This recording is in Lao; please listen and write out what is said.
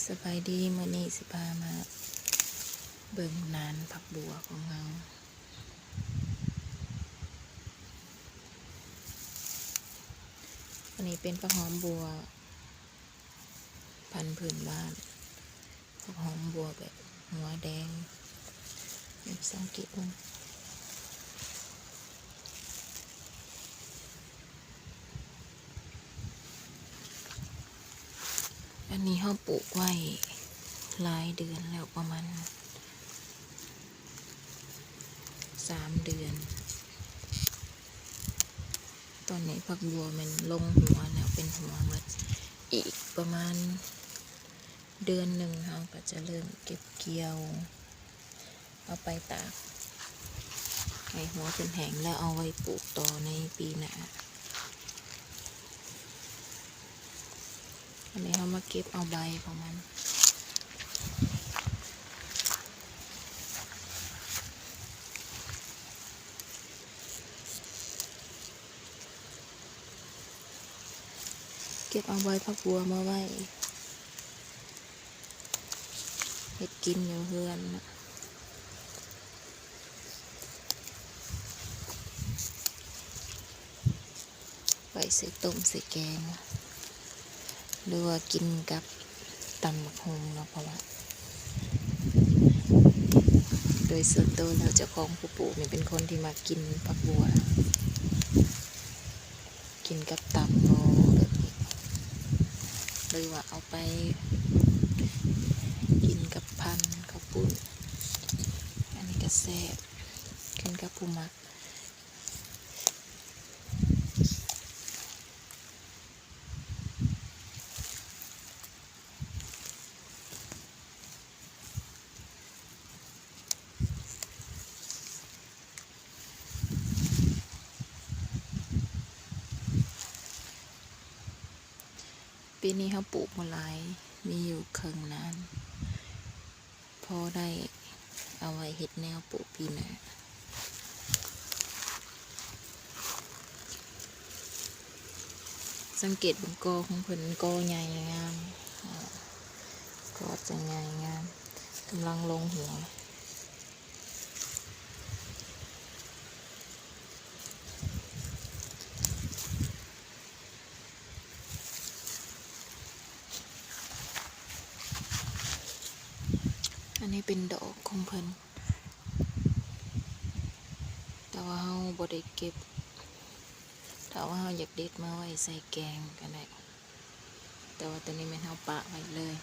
ສະບາຍດີ ມື້ນີ້ຊິພາມາເບິ່ງນານຜັກບົວຂອງເຮົາ. ອັນນີ້ເປັນຜັກຫອມບົວພັນພື້ນບ້ານ, ຜັກຫອມບົວແບບຫົວແດງ, ແບບສັງເກດເບິ່ງ. ອັນນີ້ເຮົາປູກໄວ້ຫຼາຍເດືອນແລ້ວ ປະມານສາມເດືອນ. ຕອນນີ້ຜັກບົວແມ່ນລົງຫົວແລ້ວ ເປັນຫົວໝົດ. ອີກປະມານເດືອນໜຶ່ງ ເຮົາກໍຈະເລີ່ມເກັບກ່ຽວ ເອົາໄປຕາກໃຫ້ຫົວເພິ່ນແຫ້ງ ແລ້ວເອົາໄວ້ປູກຕໍ່ໃນປີໜ້າ. ອັນນີ້ເຮົາມາເກັບເອົາໃບຂອງມັນ. ເກັບເອົາໃບຜັກບົວມາໄວ້ເຮັດກິນຢູ່ເຮືອນນະ, ໄວ້ໃສ່ຕົ້ມໃສ່ແກງ ຫຼືວ່າກິນກັບ ຕຳບັກຫຸ່ງເນາະ, ເພາະວ່າໂດຍສ່ວນໂຕແລ້ວ ເຈົ້າຂອງຜູ້ປູກນີ້ເປັນຄົນທີ່ມັກກິນຜັກບົວ, ກິນກັບຕຳບໍ ແບບນີ້ ຫຼືວ່າເອົາໄປກິນກັບພັນເຂົ້າປຸ້ນ, ອັນນີ້ກໍແຊບ ຂຶ້ນກັບຜູ້ມັກ. ປີນີ້ເຮົາປູກບໍ່ຫຼາຍ ມີຢູ່ເຄິ່ງນານ ພໍໄດ້ເອົາໄວ້ເຮັດແນວປູກປີໜ້າ. ສັງເກດເບິ່ງກໍຂອງເພິ່ນ ກໍໃຫຍ່ງາມ, ກໍຈະໃຫຍ່ງາມ ກຳລັງລົງຫົວ. ອັນນີ້ເປັນດອກຂອງເພິ່ນ ແຕ່ວ່າເຮົາບໍ່ໄດ້ເກັບ, ຖ້າວ່າເຮົາຢາກເດັດມາໄວ້ໃສ່ແກງກໍໄດ້, ແຕ່ວ່າໂຕນີ້ແມ່ນເຮົາປະໄວ້ເລີຍ.